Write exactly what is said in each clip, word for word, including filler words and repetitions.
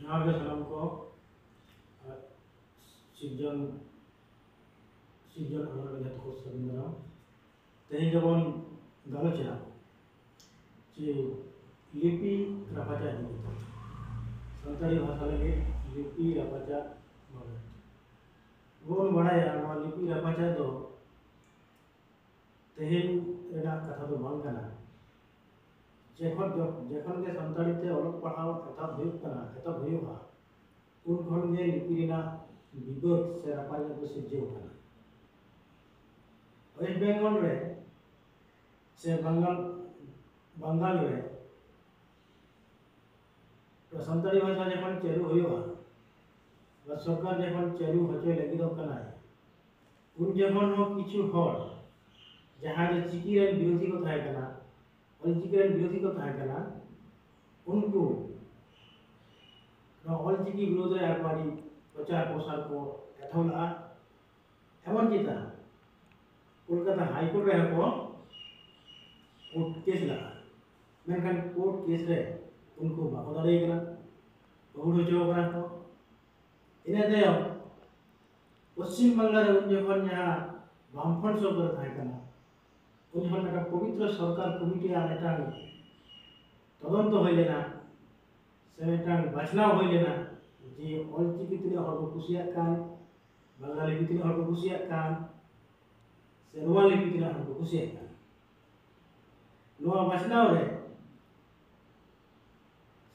ᱡᱚᱦᱟᱨ ᱜᱮ ᱥᱟᱱᱟᱢ ᱠᱚ᱾ ᱟᱨ ᱥᱤᱨᱡᱚᱱ ᱥᱤᱨᱡᱚᱱ ᱟᱱᱟᱴ ᱨᱮ ᱡᱚᱛᱚ ᱠᱚ ᱥᱟᱹᱜᱩᱱ ᱫᱟᱨᱟᱢ᱾ ᱛᱮᱦᱮᱧ ᱫᱚᱵᱚᱱ ᱜᱟᱞᱚᱪ ᱮᱫᱟ ᱡᱮ ᱞᱤᱯᱤ ᱨᱟᱯᱟᱪᱟᱜ ᱤᱫᱤ ᱠᱟᱛᱮ, ᱥᱟᱱᱛᱟᱲᱤ ᱵᱷᱟᱥᱟ ᱞᱟᱹᱜᱤᱫ ᱞᱤᱯᱤ ᱨᱟᱯᱟᱪᱟᱜ ᱵᱟᱵᱚᱫ᱾ ᱵᱚᱱ ᱵᱟᱲᱟᱭᱟ ᱱᱚᱣᱟ ᱞᱤᱯᱤ ᱨᱟᱯᱟᱪᱟᱜ ᱫᱚ ᱛᱮᱦᱮᱧ ᱨᱮᱱᱟᱜ ᱠᱟᱛᱷᱟ ᱫᱚ ᱵᱟᱝ ᱠᱟᱱᱟ᱾ ᱡᱚᱠᱷᱚᱱ ᱡᱚᱠᱷᱚᱱ ᱜᱮ ᱥᱟᱱᱛᱟᱲᱤ ᱛᱮ ᱚᱞᱚᱜ ᱯᱟᱲᱦᱟᱣ ᱮᱛᱚᱦᱚᱵ ᱦᱩᱭᱩᱜ ᱠᱟᱱᱟ, ᱮᱛᱚᱦᱚᱵ ᱦᱩᱭᱩᱜᱼᱟ, ᱩᱱ ᱠᱷᱚᱱ ᱜᱮ ᱞᱤᱯᱤ ᱨᱮᱱᱟᱜ ᱵᱤᱵᱟᱹᱫ ᱥᱮ ᱨᱟᱯᱟᱪᱟᱜ ᱫᱚ ᱥᱤᱨᱡᱟᱹᱣ ᱟᱠᱟᱱᱟ᱾ ᱳᱭᱮᱥᱴ ᱵᱮᱝᱜᱚᱞ ᱨᱮ ᱥᱮ ᱵᱟᱝᱜᱟᱞ ᱵᱟᱝᱜᱟᱞ ᱨᱮ ᱥᱟᱱᱛᱟᱲᱤ ᱵᱷᱟᱥᱟ ᱡᱚᱠᱷᱚᱱ ᱪᱟᱹᱞᱩ ᱦᱩᱭᱩᱜᱼᱟ, ᱵᱟ ᱥᱚᱨᱠᱟᱨ ᱡᱚᱠᱷᱚᱱ ᱪᱟᱹᱞᱩ ᱦᱚᱪᱚᱭ ᱞᱟᱹᱜᱤᱫᱚᱜ ᱠᱟᱱᱟᱭ, ᱩᱱ ᱡᱚᱠᱷᱚᱱ ᱦᱚᱸ ᱠᱤᱪᱷᱩ ᱦᱚᱲ ᱡᱟᱦᱟᱸᱭ ᱫᱚ ᱪᱤᱠᱤ ᱨᱮᱱ ᱵᱤᱨᱳᱫᱷᱤ ᱠᱚ ᱛᱟᱦᱮᱸ ᱠᱟᱱᱟ, ᱚᱞᱪᱤᱠᱤ ᱨᱮᱱ ᱵᱤᱨᱳᱫᱷᱤ ᱠᱚ ᱛᱟᱦᱮᱸ ᱠᱟᱱᱟ, ᱩᱱᱠᱩ ᱱᱚᱣᱟ ᱚᱞᱪᱤᱠᱤ ᱵᱤᱨᱳᱫᱷ ᱨᱮ ᱟᱠᱚ ᱟᱹᱰᱤ ᱯᱨᱚᱪᱟᱨ ᱯᱨᱚᱥᱟᱨ ᱠᱚ ᱮᱛᱚᱦᱚᱵ ᱞᱮᱫᱼᱟ᱾ ᱮᱢᱚᱱ ᱪᱮᱛᱟ ᱠᱳᱞᱠᱟᱛᱟ ᱦᱟᱭᱠᱳᱨᱴ ᱨᱮᱦᱚᱸ ᱠᱚ ᱠᱳᱨᱴ ᱠᱮᱥ ᱞᱮᱫᱼᱟ, ᱢᱮᱱᱠᱷᱟᱱ ᱠᱳᱨᱴ ᱠᱮᱥ ᱨᱮ ᱩᱱᱠᱩ ᱵᱟᱠᱚ ᱫᱟᱲᱮ ᱠᱟᱱᱟ, ᱯᱟᱹᱦᱩᱲ ᱦᱚᱪᱚ ᱠᱟᱱᱟ ᱠᱚ᱾ ᱤᱱᱟᱹ ᱛᱟᱭᱚᱢ ᱯᱚᱥᱪᱤᱢ ᱵᱟᱝᱞᱟ ᱨᱮ ᱩᱱ ᱡᱚᱠᱷᱚᱱ ᱡᱟᱦᱟᱸ ᱵᱟᱢᱯᱷᱨᱚᱱᱴ ᱥᱚᱨᱠᱟᱨ ᱛᱟᱦᱮᱸ ᱠᱟᱱᱟ, ᱩᱱ ᱡᱚᱠᱷᱚᱱ ᱢᱤᱫᱴᱟᱝ ᱯᱚᱵᱤᱛᱨᱚ ᱥᱚᱨᱠᱟᱨ ᱠᱚᱢᱤᱴᱤᱭᱟᱜ ᱢᱤᱫᱴᱟᱝ ᱛᱚᱫᱚᱱᱛᱚ ᱦᱩᱭ ᱞᱮᱱᱟ, ᱥᱮ ᱢᱤᱫᱴᱟᱝ ᱵᱟᱪᱷᱱᱟᱣ ᱦᱩᱭ ᱞᱮᱱᱟ ᱡᱮ ᱚᱞᱪᱤᱠᱤ ᱛᱤᱱᱟᱹᱜ ᱦᱚᱲ ᱠᱚ ᱠᱩᱥᱤᱭᱟᱜ ᱠᱟᱱ, ᱵᱟᱝᱞᱟ ᱞᱤᱯᱤ ᱛᱤᱱᱟᱹᱜ ᱦᱚᱲ ᱠᱚ ᱠᱩᱥᱤᱭᱟᱜ ᱠᱟᱱ, ᱥᱮ ᱨᱳᱢᱟᱱ ᱞᱤᱯᱤ ᱛᱤᱱᱟᱹᱜ ᱦᱚᱲ ᱠᱚ ᱠᱩᱥᱤᱭᱟᱜ ᱠᱟᱱ᱾ ᱱᱚᱣᱟ ᱵᱟᱪᱷᱱᱟᱣ ᱨᱮ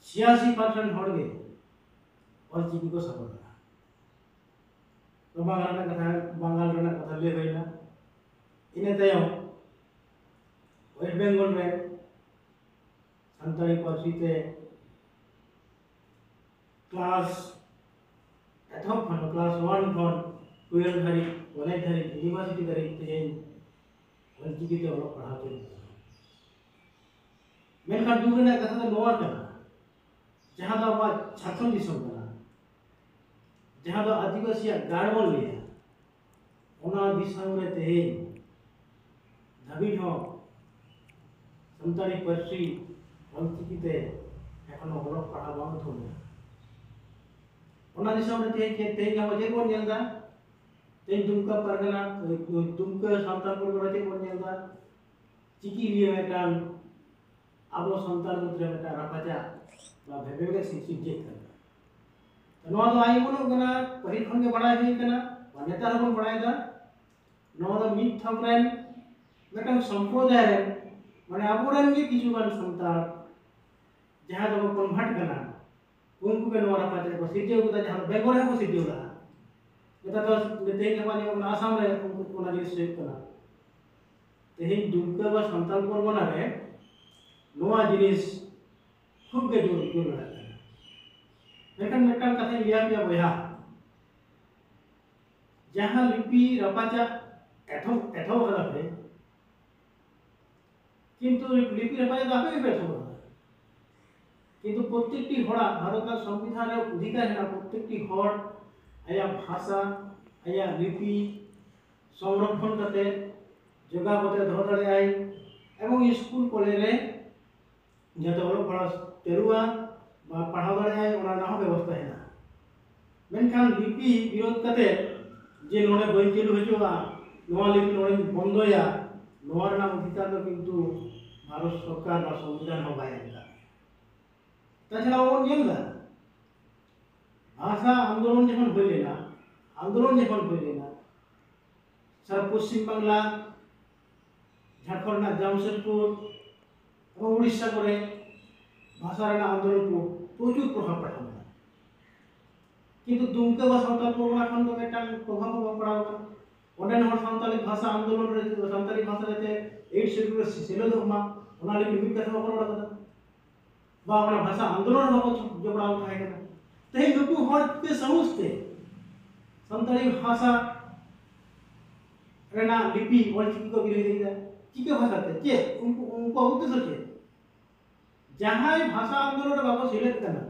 ᱪᱷᱤᱭᱟᱥᱤ ᱯᱟᱨᱥᱮᱱᱴ ᱦᱚᱲ ᱜᱮ ᱚᱞᱪᱤᱠᱤ ᱠᱚ ᱥᱟᱯᱚᱨᱴ ᱞᱮᱫᱟ᱾ ᱱᱚᱣᱟ ᱵᱟᱝᱞᱟ ᱨᱮᱱᱟᱜ ᱠᱟᱛᱷᱟ, ᱵᱟᱝᱜᱟᱞ ᱨᱮᱱᱟᱜ ᱠᱟᱛᱷᱟ ᱞᱟᱹᱭ ᱦᱩᱭᱱᱟ᱾ ᱤᱱᱟᱹ ᱛᱟᱭᱚᱢ ᱳᱭᱮᱥᱴ ᱵᱮᱝᱜᱚᱞ ᱨᱮ ᱥᱟᱱᱛᱟᱲᱤ ᱯᱟᱹᱨᱥᱤ ᱛᱮ ᱠᱞᱟᱥ ᱮᱛᱚᱦᱚᱵ ᱠᱷᱚᱱ, ᱠᱞᱟᱥ ᱳᱣᱟᱱ ᱠᱷᱚᱱ ᱴᱩᱭᱮᱞᱵᱷ ᱫᱷᱟᱹᱨᱤᱡ, ᱠᱚᱞᱮᱡᱽ ᱫᱷᱟᱹᱨᱤᱡ, ᱤᱭᱩᱱᱤᱵᱷᱟᱨᱥᱤᱴᱤ ᱫᱷᱟᱹᱨᱤᱡ ᱛᱮᱦᱮᱧ ᱚᱞᱪᱤᱠᱤ ᱛᱮ ᱚᱞᱚᱜ ᱯᱟᱲᱦᱟᱣ ᱪᱟᱹᱞᱩᱜ ᱠᱟᱱᱟ᱾ ᱢᱮᱱᱠᱷᱟᱱ ᱫᱩᱠ ᱨᱮᱱᱟᱜ ᱠᱟᱛᱷᱟ ᱫᱚ ᱱᱚᱣᱟ ᱠᱟᱱᱟ, ᱡᱟᱦᱟᱸ ᱫᱚ ᱟᱵᱚᱣᱟᱜ ᱡᱷᱟᱲᱠᱷᱚᱸᱰ ᱫᱤᱥᱚᱢ ᱠᱟᱱᱟ, ᱡᱟᱦᱟᱸ ᱫᱚ ᱟᱹᱫᱤᱵᱟᱹᱥᱤᱭᱟᱜ ᱜᱟᱲ ᱵᱚᱱ ᱞᱟᱹᱭᱟ, ᱚᱱᱟ ᱫᱤᱥᱚᱢ ᱨᱮ ᱛᱮᱦᱮᱧ ᱫᱷᱟᱹᱵᱤᱡ ᱦᱚᱸ ᱥᱟᱱᱛᱟᱲᱤ ᱯᱟᱹᱨᱥᱤ ᱚᱞᱪᱤᱠᱤ ᱛᱮ ᱮᱠᱷᱚᱱᱳ ᱚᱞᱚᱜ ᱯᱟᱲᱦᱟᱣ ᱵᱟᱝ ᱮᱛᱚᱦᱚᱵ ᱞᱮᱱᱟ᱾ ᱚᱱᱟ ᱫᱤᱥᱚᱢ ᱨᱮ ᱛᱮᱦᱮᱧ ᱪᱮᱫ, ᱛᱮᱦᱮᱧ ᱟᱵᱚ ᱪᱮᱫ ᱵᱚᱱ ᱧᱮᱞ ᱮᱫᱟ? ᱛᱮᱦᱮᱧ ᱫᱩᱢᱠᱟ ᱯᱟᱨᱜᱟᱱᱟ, ᱫᱩᱢᱠᱟ ᱥᱟᱱᱛᱟᱲ ᱯᱚᱨᱜᱚᱱᱟ ᱪᱮᱫ ᱵᱚᱱ ᱧᱮᱞ ᱮᱫᱟ? ᱪᱤᱠᱤ ᱱᱤᱭᱮ ᱢᱤᱫᱴᱟᱝ ᱟᱵᱚ ᱥᱟᱱᱛᱟᱲ ᱢᱩᱫᱽᱨᱮ ᱢᱤᱫᱴᱟᱝ ᱨᱟᱯᱟᱪᱟᱜ ᱵᱟ ᱵᱷᱮᱵᱮ ᱜᱮ ᱥᱤᱨᱡᱟᱹᱜ ᱠᱟᱱᱟ᱾ ᱱᱚᱣᱟ ᱫᱚ ᱟᱭ ᱩᱢᱟᱹᱱᱚᱜ ᱠᱟᱱᱟ, ᱯᱟᱹᱦᱤᱞ ᱠᱷᱚᱱ ᱜᱮ ᱵᱟᱲᱟᱭ ᱦᱩᱭ ᱠᱟᱱᱟ, ᱟᱨ ᱱᱮᱛᱟᱨ ᱦᱚᱸᱵᱚᱱ ᱵᱟᱲᱟᱭ ᱮᱫᱟ᱾ ᱱᱚᱣᱟ ᱫᱚ ᱢᱤᱫ ᱛᱷᱚᱠ ᱨᱮᱱ ᱢᱤᱫᱴᱟᱝ ᱥᱚᱢᱯᱨᱚᱫᱟᱭ ᱨᱮᱱ, ᱢᱟᱱᱮ ᱟᱵᱚᱨᱮᱱ ᱜᱮ ᱠᱤᱪᱷᱩ ᱜᱟᱱ ᱥᱟᱱᱛᱟᱲ ᱡᱟᱦᱟᱸ ᱫᱚᱠᱚ ᱠᱚᱱᱵᱷᱟᱨᱴ ᱠᱟᱱᱟ, ᱩᱱᱠᱩ ᱜᱮ ᱱᱚᱣᱟ ᱨᱟᱯᱟᱪᱟᱜ ᱠᱚ ᱥᱤᱨᱡᱟᱹᱣ ᱠᱮᱫᱟ, ᱡᱟᱦᱟᱸ ᱫᱚ ᱵᱮᱝᱜᱚᱞ ᱨᱮᱦᱚᱸ ᱠᱚ ᱥᱤᱨᱡᱟᱹᱣ ᱞᱮᱫᱟ᱾ ᱱᱮᱛᱟᱨ ᱫᱚ ᱛᱮᱦᱮᱧ ᱜᱟᱯᱟ ᱧᱮᱞᱚᱜ ᱠᱟᱱᱟ ᱟᱥᱟᱢ ᱨᱮ ᱩᱱᱠᱩ ᱚᱱᱟ ᱡᱤᱱᱤᱥ ᱦᱩᱭᱩᱜ ᱠᱟᱱᱟ᱾ ᱛᱮᱦᱮᱧ ᱫᱩᱢᱠᱟᱹ ᱵᱟ ᱥᱟᱱᱛᱟᱲ ᱯᱚᱨᱜᱚᱱᱟ ᱨᱮ ᱱᱚᱣᱟ ᱡᱤᱱᱤᱥ ᱠᱷᱩᱵ ᱜᱮ ᱡᱳᱨ ᱡᱳᱨ ᱢᱮᱱᱟᱜ ᱠᱟᱱᱟ᱾ ᱢᱮᱱᱠᱷᱟᱱ ᱢᱤᱫᱴᱟᱝ ᱠᱟᱛᱷᱟᱧ ᱞᱟᱹᱭ ᱟᱯᱮᱭᱟ ᱵᱚᱭᱦᱟ, ᱡᱟᱦᱟᱸ ᱞᱤᱯᱤ ᱨᱟᱯᱟᱪᱟᱜ ᱮᱛᱚᱦᱚᱵ ᱮᱛᱚᱦᱚᱵ ᱠᱟᱫᱟ ᱯᱮ, ᱠᱤᱱᱛᱩ ᱞᱤᱯᱤ ᱨᱟᱯᱟᱪᱟᱜ ᱫᱚ ᱟᱯᱮ ᱜᱮᱯᱮ ᱮᱛᱚᱦᱚᱵ ᱠᱟᱫᱟ᱾ ᱠᱤᱱᱛᱩ ᱯᱨᱚᱛᱮᱠᱴᱤ ᱦᱚᱲᱟᱜ ᱵᱷᱟᱨᱚᱛ ᱨᱮᱱᱟᱜ ᱥᱚᱝᱵᱤᱫᱷᱟᱱ ᱨᱮ ᱚᱫᱷᱤᱠᱟᱨ ᱦᱮᱱᱟᱜᱼᱟ, ᱯᱨᱚᱛᱮᱠᱴᱤ ᱦᱚᱲ ᱟᱭᱟᱜ ᱵᱷᱟᱥᱟ, ᱟᱭᱟᱜ ᱞᱤᱯᱤ ᱥᱚᱝᱨᱚᱠᱷᱚᱱ ᱠᱟᱛᱮ ᱡᱚᱜᱟᱣ ᱠᱟᱛᱮ ᱫᱚᱦᱚ ᱫᱟᱲᱮᱭᱟᱜᱼᱟᱭ ᱮᱵᱚᱝ ᱥᱠᱩᱞ ᱠᱚᱞᱮᱡᱽ ᱨᱮ ᱡᱟᱛᱮ ᱚᱞᱚᱜ ᱯᱟᱲᱦᱟᱣ ᱪᱟᱹᱞᱩᱜᱼᱟ ᱵᱟ ᱯᱟᱲᱦᱟᱣ ᱫᱟᱲᱮᱭᱟᱜᱼᱟᱭ, ᱚᱱᱟ ᱨᱮᱱᱟᱜ ᱦᱚᱸ ᱵᱮᱵᱚᱥᱛᱷᱟ ᱦᱮᱱᱟᱜᱼᱟ᱾ ᱢᱮᱱᱠᱷᱟᱱ ᱞᱤᱯᱤ ᱵᱤᱨᱳᱫᱷ ᱠᱟᱛᱮ ᱡᱮ ᱱᱚᱰᱮ ᱵᱟᱹᱧ ᱪᱟᱹᱞᱩ ᱦᱚᱪᱚᱣᱟᱜᱼᱟ, ᱱᱚᱣᱟ ᱞᱤᱯᱤ ᱱᱚᱰᱮᱧ ᱵᱚᱱᱫᱚᱭᱟ, ᱱᱚᱣᱟ ᱨᱮᱱᱟᱜ ᱚᱫᱷᱤᱠᱟᱨ ᱫᱚ ᱠᱤᱱᱛᱩ ᱵᱷᱟᱨᱚᱛ ᱥᱚᱨᱠᱟᱨ ᱵᱟ ᱥᱚᱝᱵᱤᱫᱷᱟᱱ ᱦᱚᱸ ᱵᱟᱭ ᱮᱢ ᱠᱟᱜᱼᱟ᱾ ᱛᱟᱪᱷᱟᱲᱟ ᱵᱚᱱ ᱧᱮᱞ ᱮᱫᱟ, ᱵᱷᱟᱥᱟ ᱟᱱᱫᱳᱞᱚᱱ ᱡᱚᱠᱷᱚᱱ ᱦᱩᱭ ᱞᱮᱱᱟ, ᱟᱱᱫᱳᱞᱚᱱ ᱡᱚᱠᱷᱚᱱ ᱦᱩᱭ ᱞᱮᱱᱟ, ᱥᱟᱨᱟ ᱯᱚᱥᱪᱤᱢ ᱵᱟᱝᱞᱟ, ᱡᱷᱟᱲᱠᱷᱚᱸᱰ ᱨᱮᱱᱟᱜ ᱡᱟᱢᱥᱮᱫᱽᱯᱩᱨ ᱮᱵᱚᱝ ᱩᱲᱤᱥᱥᱟ ᱠᱚᱨᱮ ᱵᱷᱟᱥᱟ ᱨᱮᱱᱟᱜ ᱟᱱᱫᱳᱞᱚᱱ ᱠᱚ ᱯᱨᱚᱪᱩᱨ ᱯᱨᱚᱵᱷᱟᱵᱽ ᱯᱟᱲᱟᱣ ᱞᱮᱱᱟ᱾ ᱠᱤᱱᱛᱩ ᱫᱩᱢᱠᱟᱹ ᱵᱟ ᱥᱟᱱᱛᱟᱲ ᱯᱚᱨᱜᱚᱱᱟ ᱠᱷᱚᱱ ᱫᱚ ᱢᱤᱫᱴᱟᱝ ᱯᱨᱚᱵᱷᱟᱵᱽ ᱦᱚᱸ ᱵᱟᱝ ᱯᱟᱲᱟᱣ ᱠᱟᱱᱟ᱾ ᱚᱸᱰᱮᱱ ᱦᱚᱲ ᱥᱟᱱᱛᱟᱲᱤ ᱵᱷᱟᱥᱟ ᱟᱱᱫᱳᱞᱚᱱ ᱨᱮ, ᱥᱟᱱᱛᱟᱲᱤ ᱵᱷᱟᱥᱟ ᱡᱟᱛᱮ ᱮᱭᱤᱴ ᱥᱤᱰᱩᱞ ᱨᱮ ᱥᱮᱞᱮᱫᱚᱜ ᱢᱟ, ᱚᱱᱟ ᱞᱟᱹᱜᱤᱫ ᱢᱤᱫ ᱠᱟᱛᱷᱟ ᱵᱟᱠᱚ ᱨᱚᱲ ᱠᱟᱫᱟ, ᱵᱟ ᱚᱱᱟ ᱵᱷᱟᱥᱟ ᱟᱱᱫᱳᱞᱚᱱ ᱨᱮ ᱵᱟᱠᱚ ᱡᱚᱯᱲᱟᱣ ᱛᱟᱦᱮᱸ ᱠᱟᱱᱟ᱾ ᱛᱮᱦᱮᱧ ᱱᱩᱠᱩ ᱦᱚᱲ ᱪᱤᱠᱟᱹ ᱥᱟᱦᱚᱥ ᱛᱮ ᱥᱟᱱᱛᱟᱲᱤ ᱵᱷᱟᱥᱟ ᱨᱮᱱᱟᱜ ᱞᱤᱯᱤ ᱚᱞᱪᱤᱠᱤ ᱠᱚ ᱵᱤᱨᱳᱫᱷ ᱮᱫᱟ? ᱪᱤᱠᱟᱹ ᱵᱷᱟᱥᱟ ᱛᱮ? ᱪᱮᱫ ᱩᱱᱠᱩ, ᱩᱱᱠᱩᱣᱟᱜ ᱩᱫᱽᱫᱮᱥᱥᱚ ᱪᱮᱫ? ᱡᱟᱦᱟᱸᱭ ᱵᱷᱟᱥᱟ ᱟᱱᱫᱳᱞᱚᱱ ᱨᱮ ᱵᱟᱠᱚ ᱥᱮᱞᱮᱫ ᱠᱟᱱᱟ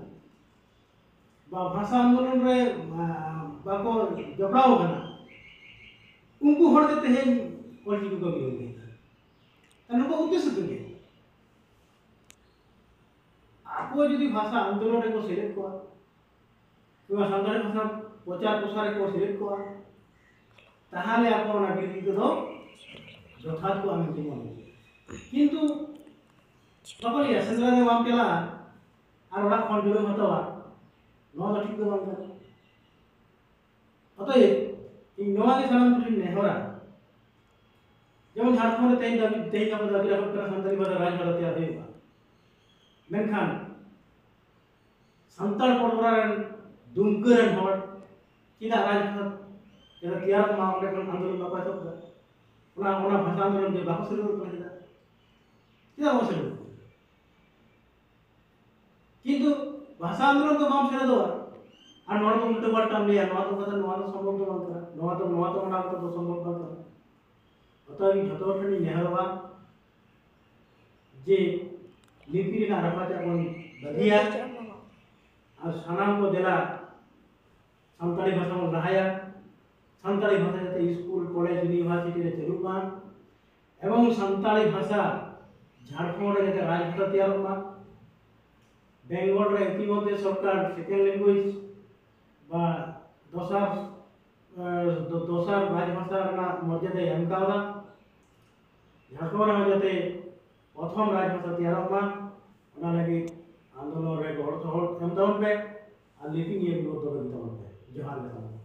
ᱵᱟ ᱵᱷᱟᱥᱟ ᱟᱱᱫᱳᱞᱚᱱ ᱨᱮ, ᱟ, ᱵᱟᱠᱚ ᱡᱚᱯᱲᱟᱣ ᱠᱟᱱᱟ, ᱩᱱᱠᱩ ᱦᱚᱲ ᱜᱮ ᱛᱮᱦᱮᱧ ᱚᱞᱪᱤᱠᱤ ᱠᱚ ᱵᱤᱨᱳᱫᱷ ᱮᱫᱟ᱾ ᱛᱟᱦᱞᱮ ᱱᱩᱠᱩᱣᱟᱜ ᱩᱫᱽᱫᱮᱥᱥᱚ ᱫᱚ ᱪᱮᱫ? ᱟᱠᱚ ᱡᱩᱫᱤ ᱵᱷᱟᱥᱟ ᱟᱱᱫᱳᱞᱚᱱ ᱨᱮᱠᱚ ᱥᱮᱞᱮᱫ ᱠᱚᱣᱟ, ᱱᱚᱣᱟ ᱥᱟᱱᱛᱟᱲᱤ ᱵᱷᱟᱥᱟ ᱯᱨᱚᱪᱟᱨ ᱯᱨᱚᱥᱟᱨ ᱨᱮᱠᱚ ᱥᱮᱞᱮᱫ ᱠᱚᱜᱼᱟ, ᱛᱟᱦᱚᱞᱮ ᱟᱠᱚ ᱚᱱᱟ ᱵᱤᱨᱫᱟᱹ ᱫᱚ ᱡᱚᱛᱷᱟᱛ ᱠᱚᱜᱼᱟ ᱢᱮᱱᱛᱮ ᱢᱚᱱᱮ ᱦᱩᱭᱩᱜᱼᱟ᱾ ᱠᱤᱱᱛᱩ ᱵᱟᱠᱚ ᱞᱟᱹᱭᱟ, ᱥᱮᱸᱫᱽᱨᱟ ᱨᱮ ᱵᱟᱢ ᱪᱟᱞᱟᱜᱼᱟ ᱟᱨ ᱚᱲᱟᱜ ᱠᱷᱚᱱ ᱡᱩᱲᱟᱹᱢ ᱦᱟᱛᱟᱣᱟ, ᱱᱚᱣᱟ ᱫᱚ ᱴᱷᱤᱠ ᱫᱚ ᱵᱟᱝ ᱠᱟᱱᱟ᱾ ᱚᱛᱚᱮᱵ ᱤᱧ ᱱᱚᱣᱟ ᱜᱮ ᱥᱟᱱᱟᱢ ᱠᱚᱴᱷᱮᱱ ᱱᱮᱦᱚᱨᱟ, ᱡᱮᱢᱚᱱ ᱡᱷᱟᱲᱠᱷᱚᱸᱰ ᱨᱮ ᱛᱮᱦᱮᱧ ᱫᱷᱟᱹᱵᱤᱡ, ᱛᱮᱦᱮᱧ ᱜᱟᱯᱟ ᱫᱟᱹᱵᱤ ᱨᱟᱠᱟᱵ ᱠᱟᱱᱟ ᱥᱟᱱᱛᱟᱲᱤ ᱵᱷᱟᱥᱟ ᱨᱟᱡᱽ ᱵᱷᱟᱥᱟ ᱛᱮᱭᱟᱨ ᱦᱩᱭᱩᱜᱼᱟ, ᱢᱮᱱᱠᱷᱟᱱ ᱥᱟᱱᱛᱟᱲ ᱯᱚᱨᱜᱚᱱᱟ ᱨᱮᱱ ᱫᱩᱢᱠᱟᱹ ᱨᱮᱱ ᱦᱚᱲ ᱪᱮᱫᱟᱜ ᱨᱟᱡᱽ ᱵᱷᱟᱥᱟ ᱪᱮᱫᱟᱜ ᱛᱮᱭᱟᱨᱚᱜ ᱢᱟ, ᱚᱸᱰᱮ ᱠᱷᱚᱱ ᱟᱱᱫᱳᱞᱚᱱ ᱵᱟᱠᱚ ᱮᱛᱚᱦᱚᱵ ᱮᱫᱟ? ᱚᱱᱟ, ᱚᱱᱟ ᱵᱷᱟᱥᱟ ᱟᱱᱫᱳᱞᱚᱱ ᱨᱮ ᱵᱟᱠᱚ ᱥᱮᱞᱮᱫᱚᱜ ᱠᱟᱱᱟ ᱪᱮᱫᱟᱜ? ᱪᱮᱫᱟᱜ ᱵᱟᱠᱚ ᱥᱮᱞᱮᱫᱚᱜ ᱠᱟᱱᱟ? ᱠᱤᱱᱛᱩ ᱵᱷᱟᱥᱟ ᱟᱱᱫᱳᱞᱚᱱ ᱫᱚ ᱵᱟᱢ ᱥᱮᱞᱮᱫᱚᱜᱼᱟ, ᱟᱨ ᱱᱚᱣᱟ ᱫᱚ ᱩᱞᱴᱟᱹ ᱯᱟᱞᱴᱟᱢ ᱞᱟᱹᱭᱟ, ᱱᱚᱣᱟ ᱫᱚ ᱠᱟᱛᱷᱟ, ᱱᱚᱣᱟ ᱫᱚ ᱥᱚᱢᱵᱷᱚᱵ ᱫᱚ ᱵᱟᱝ ᱠᱟᱱᱟ, ᱱᱚᱣᱟ ᱫᱚ, ᱱᱚᱣᱟ ᱫᱚ ᱚᱱᱟ ᱠᱟᱛᱷᱟ ᱫᱚ ᱥᱚᱢᱵᱷᱚᱵ ᱵᱟᱝ ᱠᱟᱱᱟ᱾ ᱚᱛᱚᱮᱵ ᱡᱷᱚᱛᱚ ᱦᱚᱲ ᱴᱷᱮᱱ ᱤᱧ ᱱᱮᱦᱚᱨᱚᱜᱼᱟ ᱡᱮ ᱞᱤᱯᱤ ᱨᱮᱱᱟᱜ ᱨᱟᱯᱟᱪᱟᱜ ᱵᱚᱱ ᱵᱟᱹᱜᱤᱭᱟ, ᱟᱨ ᱥᱟᱱᱟᱢ ᱠᱚ ᱫᱮᱞᱟ ᱥᱟᱱᱛᱟᱲᱤ ᱵᱷᱟᱥᱟ ᱵᱚᱱ ᱞᱟᱦᱟᱭᱟ, ᱥᱟᱱᱛᱟᱲᱤ ᱵᱷᱟᱥᱟ ᱡᱟᱛᱮ ᱥᱠᱩᱞ, ᱠᱚᱞᱮᱡᱽ, ᱤᱭᱩᱱᱤᱵᱷᱟᱨᱥᱤᱴᱤ ᱨᱮ ᱪᱟᱹᱞᱩᱜ ᱢᱟ, ᱮᱵᱚᱝ ᱥᱟᱱᱛᱟᱲᱤ ᱵᱷᱟᱥᱟ ᱡᱷᱟᱲᱠᱷᱚᱸᱰ ᱨᱮ ᱡᱟᱛᱮ ᱨᱟᱡᱽ ᱵᱷᱟᱥᱟ ᱛᱮᱭᱟᱨᱚᱜ ᱢᱟ᱾ ᱵᱮᱝᱜᱚᱞ ᱨᱮ ᱤᱛᱤᱢᱚᱫᱽᱫᱷᱮ ᱥᱚᱨᱠᱟᱨ ᱥᱮᱠᱮᱱᱰ ᱞᱮᱝᱜᱩᱭᱮᱡᱽ ᱵᱟ ᱫᱚᱥᱟᱨ, ᱮ, ᱫᱚ-, ᱫᱚᱥᱟᱨ ᱨᱟᱡᱽ ᱵᱷᱟᱥᱟ ᱨᱮᱱᱟᱜ ᱢᱚᱨᱡᱟᱫᱟᱭ ᱮᱢ ᱠᱟᱣᱫᱟ᱾ ᱡᱷᱟᱲᱠᱷᱚᱸᱰ ᱨᱮᱦᱚᱸ ᱡᱟᱛᱮ ᱯᱨᱚᱛᱷᱚᱢ ᱨᱟᱡᱽ ᱵᱷᱟᱥᱟ ᱛᱮᱭᱟᱨᱚᱜ ᱢᱟ, ᱚᱱᱟ ᱞᱟᱹᱜᱤᱫ ᱟᱱᱫᱳᱞᱚᱱ ᱨᱮ ᱜᱚᱲᱚ ᱥᱚᱦᱚᱫ ᱮᱢ ᱛᱟᱵᱚᱱ ᱯᱮ ᱟᱨ ᱞᱤᱯᱤ ᱱᱤᱭᱮ ᱵᱤᱨᱳᱫᱷ ᱫᱚ ᱵᱟᱹᱜᱤ ᱛᱟᱵᱚᱱ ᱯᱮ᱾ ᱡᱚᱦᱟᱨ ᱜᱮ ᱥᱟᱱᱟᱢ ᱠᱚ᱾